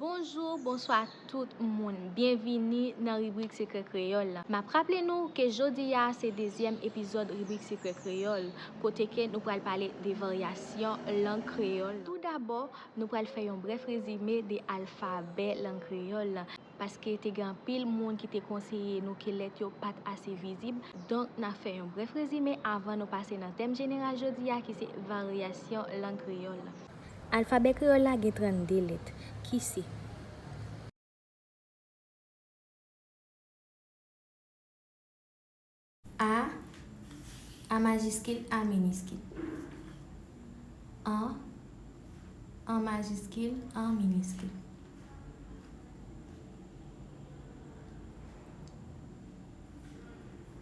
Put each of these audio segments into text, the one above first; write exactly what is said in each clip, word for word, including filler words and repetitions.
Bonjou, bonswa tout moun. Byenvini nan ribrik Sekrè Kreyòl la. M ap raple nou ke jodi a se dezyèm epizòd ribrik Sekrè Kreyòl, kote ke nou pral pale de varyasyon lang kreyòl. Toudabò, nou pral fè yon brèf rezime de alfabè lang kreyòl la, paske te gen anpil moun ki te konseye nou ke lèt yo pa t ase vizib. Donk, n ap fè yon brèf rezime avan nou pase nan tèm jeneral jodi a, ki se varyasyon lang kreyòl la. Alfabè kreyòl la gen trannde lèt, ki se A, A majiskil, A miniskil. An, An majiskil, An miniskil.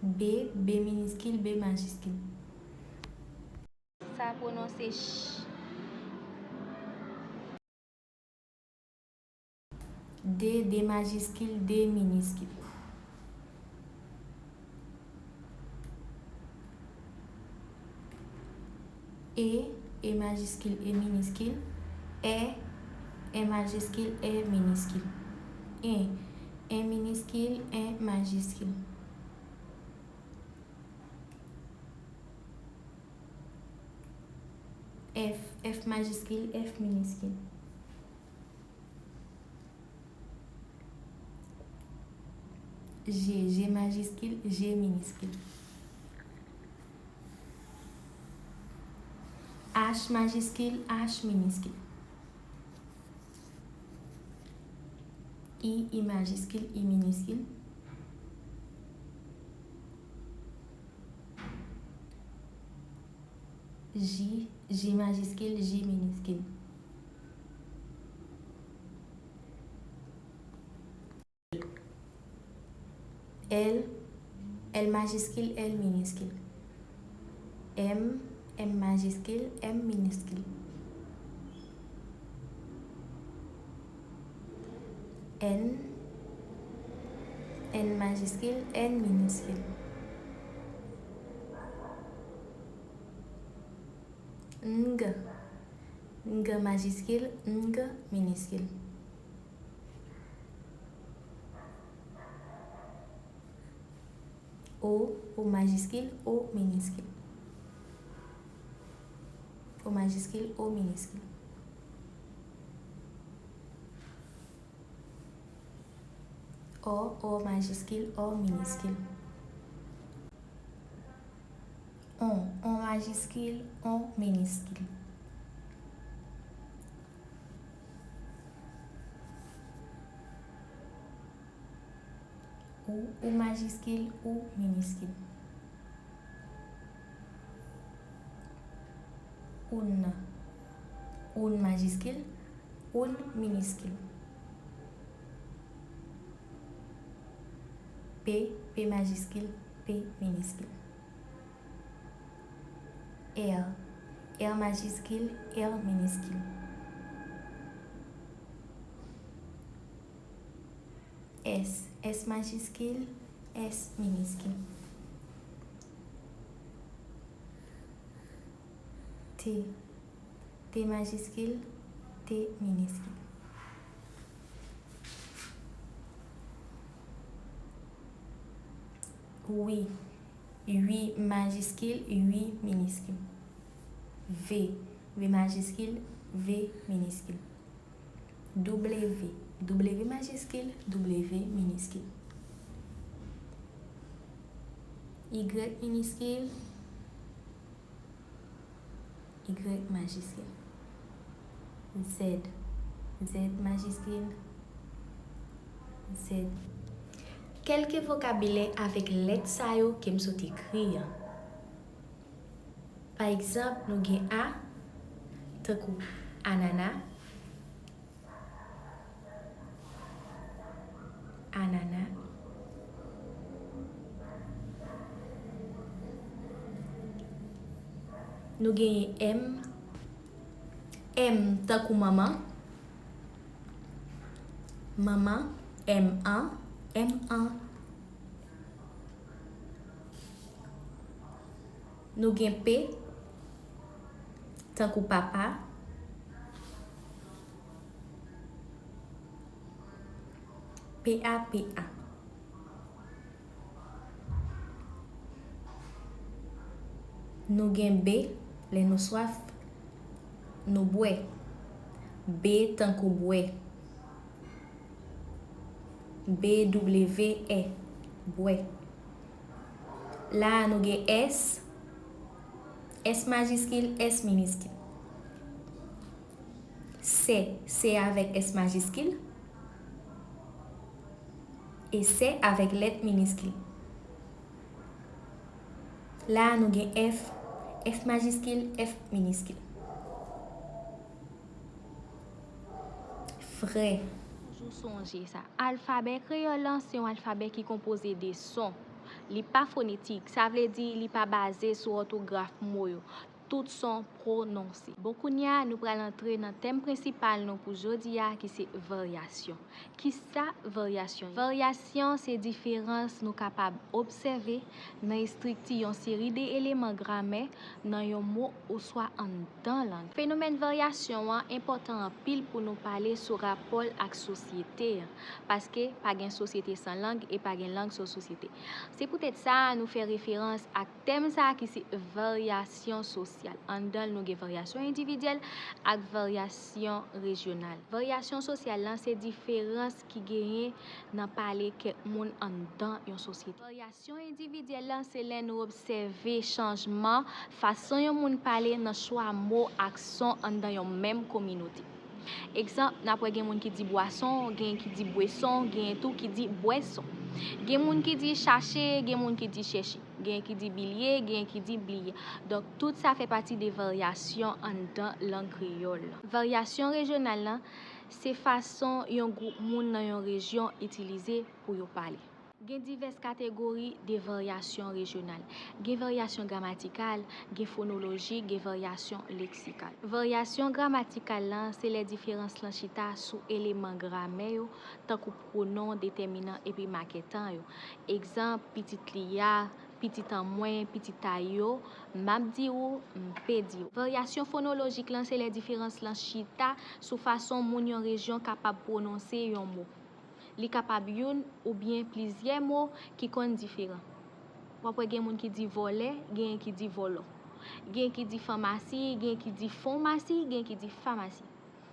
B, B miniskil, B majiskil. Sa pwononse ch. D, D majiskil, D miniskil. E, E majiskil, E miniskil. È, È majiskil, È miniskil. En, En miniskil, En majiskil. F, F majiskil, F miniskil. G, G majiskil, G miniskil. H majiskil, H miniskil. I, I majiskil, I miniskil. J, J majiskil, J miniskil. L, L majiskil, L miniskil. M, M majiskil, M miniskil. N, N majiskil, N miniskil. Ng, Ng majiskil, Ng miniskil. O, O majiskil, O miniskil. O majiskil, O miniskil. O, O majiskil, O miniskil. On, On majiskil, On miniskil. Ou, Ou majiskil, Ou miniskil. Oun, Oun majiskil, Oun miniskil. P, P majiskil, P miniskil. R, R majiskil, R miniskil. S, S majiskil, S miniskil. T, T majiskil, T miniskil. Wi, Ui majiskil, Ui miniskil. V, V majiskil, V miniskil. W, W majiskil, W miniskil. Y miniskil, Y majiskil. Z, Z majiskil, Z. Kèlke vokabilè avèk lèt sa yo ke m sot ekri an. Pa egzanp, nou gen A, tankou anana, anana. Nou genyen M, M tankou manman, manman, M an, M an. Nou gen P, tankou papa, P A P A. Nou gen B, lè nou swaf, nou bwè. B tankou bwè. B W E, bwè. La a nou gen S, S majiskil, S miniskil. Sè, sè avèk S majiskil. E sè avèk lèt miniskil. La a nou gen F, F majiskil, F miniskil. Frè. Toujou sonje sa. Alfabè kreyòl lan se yon alfabè ki konpoze de son. Li pa fonetik, sa vle di li pa baze sou òtograf mo yo. Tout son pwononse. Bon, kounye a, nou pral antre nan tèm prensipal nou pou jodi a, ki se varyasyon. Kisa varyasyon ye? Varyasyon se diferans nou kapab obsève nan estrikti yon seri de eleman gramè nan yon mo oswa anndan lang. Fenomèn varyasyon an enpòtan anpil pou nou pale sou rapò l ak sosyete an, paske pa gen sosyete san lang e pa gen lang san sosyete. Se poutèt sa, nou fè referans ak tèm sa a ki se varyasyon sosyal. Anndan l, nou gen varyasyon endividyèl ak varyasyon rejyonal. Varyasyon sosyal lan se diferans ki genyen nan pale kèk moun anndan yon sosyete. Varyasyon endividyèl lan se lè nou obsève chanjman fason yon moun pale nan chwa mo ak son anndan yon menm kominote. Egzanp, n ap wè gen moun ki di bwason, genyen ki di bweson, genyen tou ki di bwèson. Gen moun ki di chache, gen moun ki di chèche. Genyen ki di bilye, genyen ki di bliye. Donk, tout sa fè pati de varyasyon anndan lang kreyòl lan. Varyasyon rejyonal lan, se fason yon gwoup moun nan yon rejyon itilize pou yo pale. Gen divès kategori de varyasyon rejyonal. Gen varyasyon gramatikal, gen fonolojik, gen varyasyon leksikal. Varyasyon gramatikal lan, se lè diferans lan chita sou eleman gramè yo, tankou pwonon, detèminan epi makè tan yo. Egzanp, pitit li a, pitit an mwen, pitit a yo, m ap di ou, m pe di w. Varyasyon fonolojik lan, se lè diferans lan chita sou fason moun yon rejyon kapab pwononse yon mo. Li kapab youn oubyen plizyè mo ki konn diferan. W ap wè gen moun ki di vòlè, genyen ki di vòlò. Genyen ki di fanmasi, genyen ki di fonmasi, genyen ki di famasi.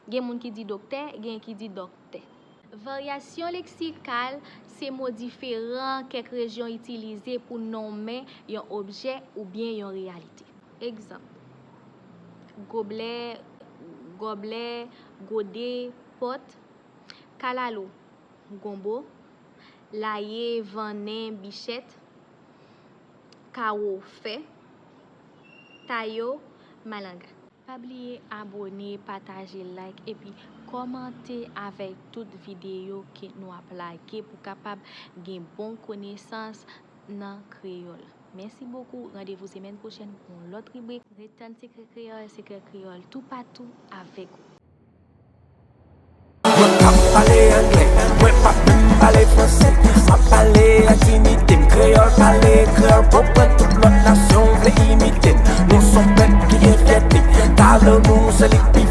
Gen moun ki di doktè, genyen ki di dòktè. Varyasyon leksikal se mo diferan kèk rejyon itilize pou nonmen yon objè oubyen yon reyalite. Egzanp, goblè, gòblè, gode, pòt, kalalou, gonbo, laye, vannen, bichèt, kawo, fè, tayo, malanga. Pa bliye abòne, pataje, like epi kòmante avèk tout videyo ke nou ap lage pou kapab gen bon konesans nan kreyòl. Mèsi bokou, randevou semèn pwochèn pou yon lòt ribrik. Ret tann Sekrè Kreyòl, Sekrè Kreyòl toupatou avèk ou. Mwen p ap pale anglè, mwen p ap menm pale franse. M ap pale ak diyite m, kreyòl pale, kreyòl konprann, tout lòt nasyon vle imite n. Nou s on pèp ki gen fyète, talè nou se li k pi